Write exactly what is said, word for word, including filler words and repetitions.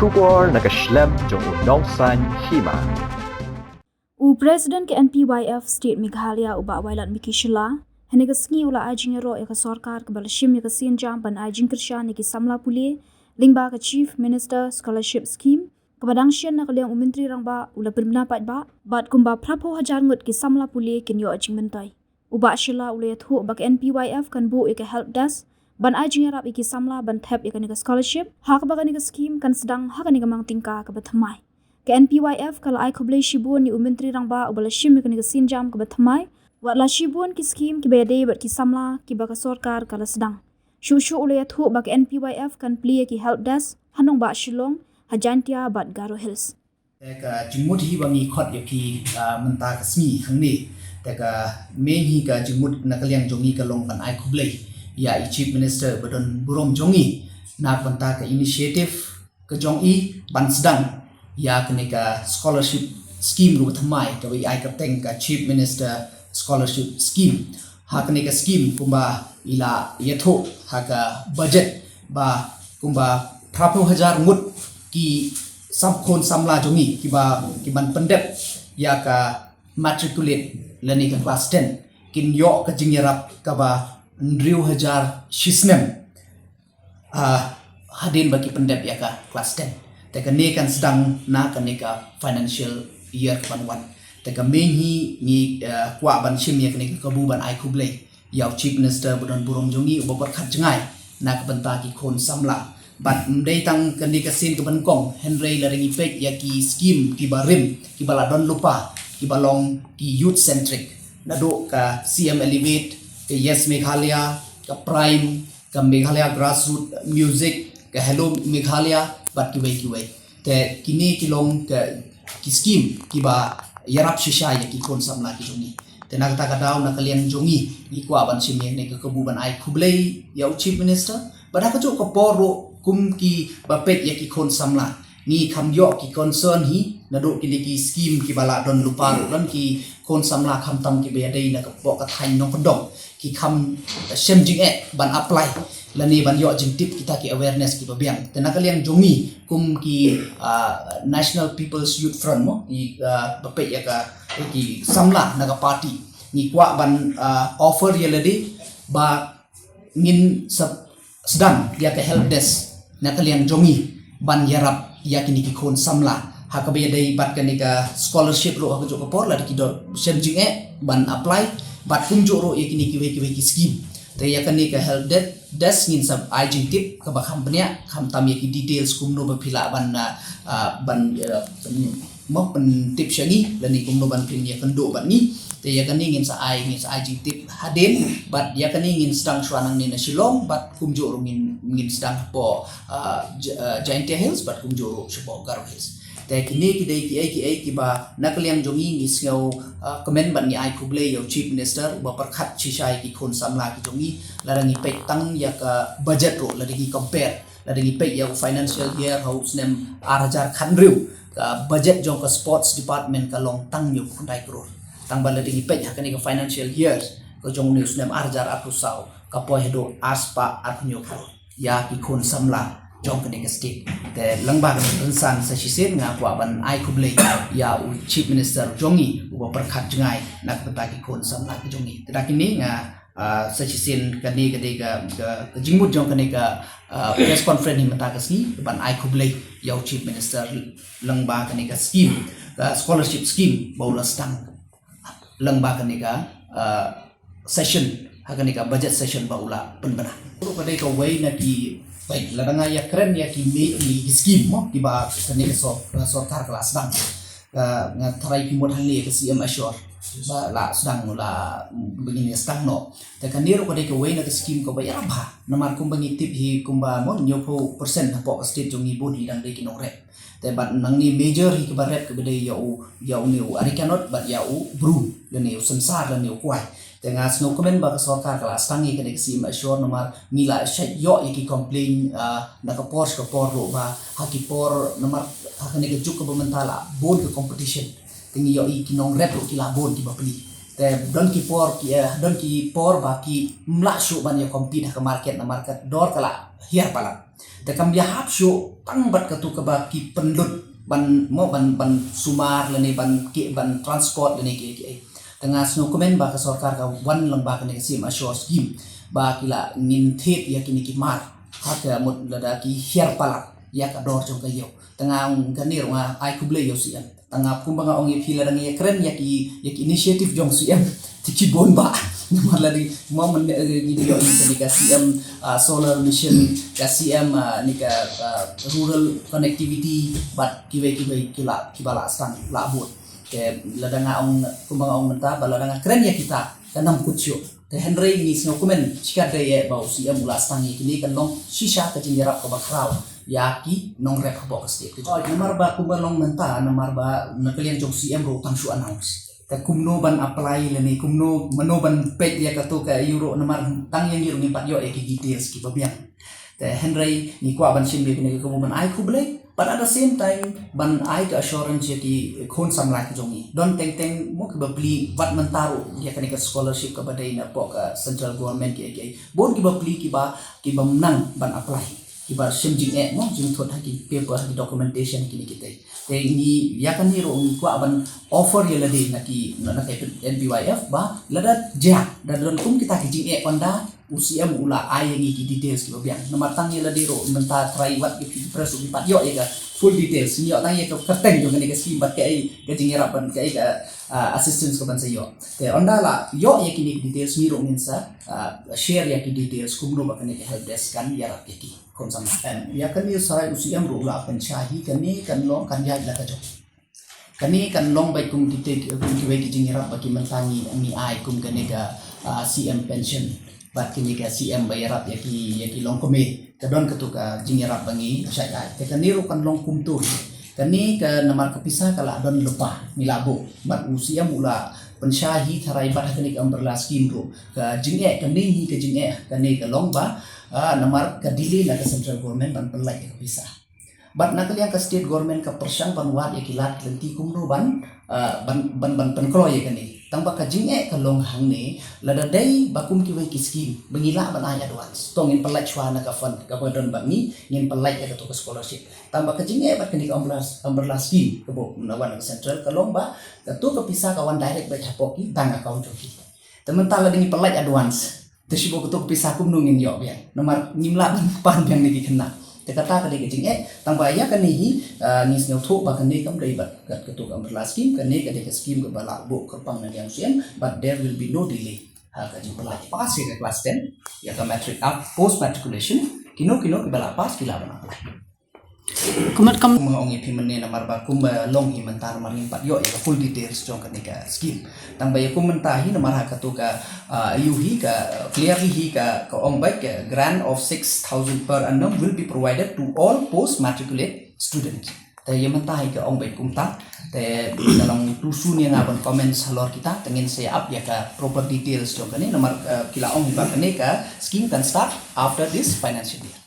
Khubor na ka shlem jong u nongsan hima. U President ka N P Y F State Meghalaya u Bah Wailadmiki Shylla, hynne ka sngi u la ai jingïaroh ïa ka sorkar kaba la shim ïa ka sienjam ban ai jingkyrshan ïa ki samla pule lyngba ka Chief Minister Scholarship Scheme, kaba dang shen na ka liang u Myntri Rangbah u la pynbna paidbah, bad kumba phra phew hajar ngut ki samla pule kin ïoh jingmyntoi. U Bah Shylla u la ïathuh ba ka N P Y F kan buh ïa ka help desk ban ai jingïarap ïa ki samla ban thep ïa kane ka scholarship, ha kaba kane ka scheme kan sdang ha kane ka mang tyngka kaba thymmai. Ka N P Y F ka la ai khublei shibun ïa u Myntri Rangbah uba la shim ïa kane ka sienjam kaba thymmai, wat la shibun ki scheme kiba ïadei bad ki samla kiba ka sorkar ka la sdang. Shuh shuh u la ïathuh ba ka N P Y F kan plie ïa ki help desk ha nongbah Shillong, ha Jaintia bad Garo Hills. Te ka jingmut hi ba ngi khot ïa phi, ah, mynta ka sngi hangne. Te ka main hi ka jingmut na ka liang jong ngi ka long ban ai khublei ïa i Chief Minister ba don burom jong ngi na ka bynta ka initiative ka jong i ban sdang ïa kane ka scholarship scheme kaba thymmai kaba i ai kyrteng ka Chief Minister Scholarship Scheme. Ha kane ka scheme kumba i la ïathuh ha ka budget ba kumba phra phew hajar ngut ki sam khun samla jong ngi kiba, ki ban pyndep ïa ka matriculate lane ka class ten kin ïoh ka jingïarap kaba hynriew hajar shi snem, ah, hadien ba ki pyndep ïa ka class ten. Te kane kan sdang na kane ka financial year ka ban wan. Te ka main hi ngi, ah, kwah ban shim ïa kane ka kabu ban ai khublei ïa u Chief Minister ba don burom jong ngi uba pyrkhat jngai na ka bynta ki khun samla. Bad ym dei tang kane ka sien kaba nyngkong, hynrei lada ngi peit ïa ki scheme kiba rim, kiba la don lypa, kiba long ki youth centric. Naduh ka C M Elevate, ka Yes Meghalaya, ka Prime, ka Meghalaya Grassroots Music, ka Hello Meghalaya, bad kiwei kiwei. Te kine ki long ka, ki scheme kiba ïarap shisha ïa ki khun samla ki jong ngi. Te na kata ka daw na ka liang jong ngi, ngi kwah ban shim ïa kane ka kabu ban ai khublei ïa u Chief Minister. Bad ha kajuh ka por ruh kum kiba peit ïa ki khun samla, ngi kham ïoh ki concern hi naduh kine ki scheme kiba la don lypa ruh, don ki khun samla khamtam kiba ïadei na ka pok ka thaiñ nongkyndong ki kham shem jingeh ban apply lane ban ïoh jingtip kita ki awareness kiba biang. Te na ka liang jong ngi kum ki, ah, National People's Youth Front mo, i, ah, ba peit ïa ka, ki samla na ka party, ngi kwah ban, ah, offer ïa lade ba ngin sa sdang ïa ka help desk na ka liang jong ngi ban ïarap ïa kine ki khun samla ha kaba ïadei bad kane ka scholarship ruh ha kajuh ka por, lada ki don shem jingeh ban apply, bad kumjuh ruh ïa kine kiwei kiwei ki scheme. Te ïa kane ka help de-, desk ngin sa ai jingtip kaba kham bniah, khamtam ïa ki details kumno ba phi lah ban, ah, ah, ban, ah, mo pyntip sha ngi lane kumno ban pynïakynduh bad ngi. Te ïa kane ngin sa ai, ngin sa ai jingtip hadien, bad ïa kane ngin sdang shuwa nangne na Shillong, bad kumjuh ruh ngin, ngin sdang hapoh, ah, J-, ah, Jaintia Hills, bad kumjuh ruh shapoh Garo Hills. Te kine ki dei kiei kiei kiba na ka liang jong ngi ngi sngew, ah, kmen bad ngi ai khublei ïa u Chief Minister uba pyrkhat shisha ïa ki khun samla ki jong ngi. Lada ngi peit tang ïa ka budget ruh, lada ngi compare, lada ngi peit ïa u financial year ha u snem ar hajar khathynriew, ka budget jong ka sports department ka long tang hynñiewphew khyndai klur. Tang ba lada ngi peit ha kane ka financial year ka jong une u snem ar hajar arphew saw, ka poi haduh ar spah arphew hynñiew klur ïa ki khun samla jong kane ka state. Te lyngba kane ka rynsan sa shisien nga kwah ban ai khublei ïa u Chief Minister jong ngi uba pyrkhat jngai na ka bynta ki khun samla ki jong ngi. Te da kine nga, ah, sa shisien kane ka dei ka, ka, ka jingmut jong kane ka, ah, press conference hi mynta ka sngi, ban ai khublei ïa u Chief Minister lyngba kane ka scheme, ka scholarship scheme ba u la sdang lyngba kane ka, ah, session, ha kane ka budget session ba u la pynbna. Ruh ka dei kawei na ki, peit, lada nga ïakren ïa ki me-, ki, ki scheme mo, kiba kane ka sor-, ka sorkar ka la sdang. Ka, nga tharai phi mut hangne ka C M Assure ba la sdang, la, ba ngin ïa sdang noh. Te kane ruh ka dei kawei na ka scheme kaba ïarap bha. Namar kumba ngi tip hi kumba mo hynñiewphew percent hapoh ka state jong ngi bun hi dang dei ki nongrep. Te bad nangne major hi kaba rep kaba dei ïa u, ïa une u areakanot bad ïa u bru lane u synsar lane u kwai. Te nga sngewkmen ba ka sorkar ka la sdang ïa kane ka C M Assure namar ngi la shait ïoh ïa ki complain, ah, na ka por sha ka por ruh ba ha ki por namar ha kane ka juk kaba mynta la bun ka competition. Te ngi ïohi ki nongrep ruh ki la bun kiba plie. Te don ki por ki, eh, don ki por ba kim lah shuh ban ïa compete ha ka market namar ka dor ka la hiar palat. Te kam ïahap shuh tang bad katu kaba ki pynlut ban mo ban ban sumar lane ban ki ban transport lane ki ki. Te nga sngewkmen ba ka sorkar ka wan lang ba kane ka C M ASSURE scheme ba ki la ngin thied ïa kine ki mar ha ka mut lada ki hiar palat ïa ka dor jong ka ïew. Te nga ong kane ruh nga ai khublei ïa u C M. Tang nga kumba nga ong ïa phi lada ngi ïakren ïa ki ïa ki initiative jong C M te ki bun ba namar lada mo men ngi ïoh ïa kane ka C M, ah, solar mission, ka C M, ah, ne ka, ah, rural connectivity bad kiwei kiwei ki la ki ba la sdang la bud. Te lada nga ong kumba nga ong mynta ba lada nga kren ïa kita ka nam kut shuh. Te hynrei ngi sngewkmen shikatdei eh ba u C M u la sdang ïa kine kan long shisha ka jingïarap kaba khraw ïa ki nongrep hapoh ka state ka jong. Namar ba kumba long mynta namar ba na ka liang jong C M ruh tang shu announce. Te kumno ban apply lane kumno mano ban peit ïa kato ka euro namar tang ïa ngi ruh ngim pat ïoh ïa ki details kiba biang. Te hynrei ngi kwah ban shim ïa kine ki kabu ban ai khublei. But at the same time ban ai ka assurance ïa ki khun samla ki jong ngi. Don teng teng mo kiba plie wat mynta ruh ïa kane ka scholarship kaba dei na pok ka central government ki ki. Bun kiba plie kiba kiba mynta ban apply. Kiba shim jingeh mo jingthut ha ki paper ha ki documentation kine kite. Te ngi ïa kane ruh ngi kwah ban offer ïa lade na ki na ka N P Y F ba lada jia da don kum kita ki jingeh panda u C M u la ai ïa ngi ki details kiba biang. Namar tang ïa lade ruh mynta trai wat ki press ruh ki pat ïoh ïa ka full details. Ngi ïoh tang ïa ka kyrteng jong kane ka scheme bad kaei ka jingïarap bad kaei ka, ah, assistance ka ban sa ïoh. Te ynda la ïoh ïa kine ki details ngi ruh ngin sa, ah, share ïa ki details kumno ba kane ka help desk kan ïarap ïa ki. Khun samla. Em, ïa kane sa u C M ruh la pynshai hi kane kan long kan ïaid la ka jong. Kane kan long bad kum kite kum kiwei ki jingïarap ba ki mynta ngi ngi ai kum kane ka, ah, C M pension. Bad kane ka C M ba ïarap ïa ki ïa ki longkmie. Ka don katu ka jingïarap ba ngi shai ai. Te kane ruh kan long kumto. Kane ka namar ka pisa ka la don lypa ngi la buh. Bad u C M u la pynshai hi tharai bad ha kane ka umbrella scheme ruh. Ka jingeh kane hi ka jingeh kane ka long ba, ah, namar ka delay na ka central government ban pynlait ïa ka pisa. Bad na ka liang ka state government ka pyrshang ban wad ïa ki lad ki lynti kumno ban, ah, ban ban ban pynkloi ïa kane. Tang ba ka jingeh ka long hangne lada dei ba kum kiwei ki scheme ba ngi lah ban ai advance. To ngin pynlait shuwa na ka fund kaba don bad ngi ngin pynlait ïa kato ka scholarship. Tang ba ka jingeh bad kane ka umbrella, umbrella scheme kaba na wan na ka central ka long ba kato ka pisa ka wan direct bad hapoh ki bank account jong ki. Te mynta lada ngi pynlait advance. Te shu ba kato ka pisa kumno ngin ïoh biang. Namar ngim lah ban pan biang na ki khynnah. Te kata ka dei ka jingeh. Tang ba ïa kane hi, ah, ngi sngewthuh ba kane kam dei bad kat kato ka umbrella scheme, kane ka dei ka scheme kaba la buh kyrpang na liang C M, but there will be no delay. Ha ka jingpynlait pass ïa ka class ten, ïa ka matric up, post matriculation, kino kino kiba la pass ki lah ban apply. Kumno kam. Kumba nga ong ïa phi mynne namar ba kumba long hi mynta namar ngim pat ïoh ïa ka full details jong kane ka scheme. Tang ba ïa kum mynta hi namar ha kato ka, ah, ïoh hi ka, ah, clearly hi ka, ka ong bad ka grant of six thousand per annum will be provided to all post matriculate students. Te ïa mynta hi ka ong bad kumta. Te ka long too soon ïa nga ban comment halor kita, te ngin sa ap ïa ka proper details jong kane namar, ah, ki la ong hi ba kane ka scheme kan start after this financial year.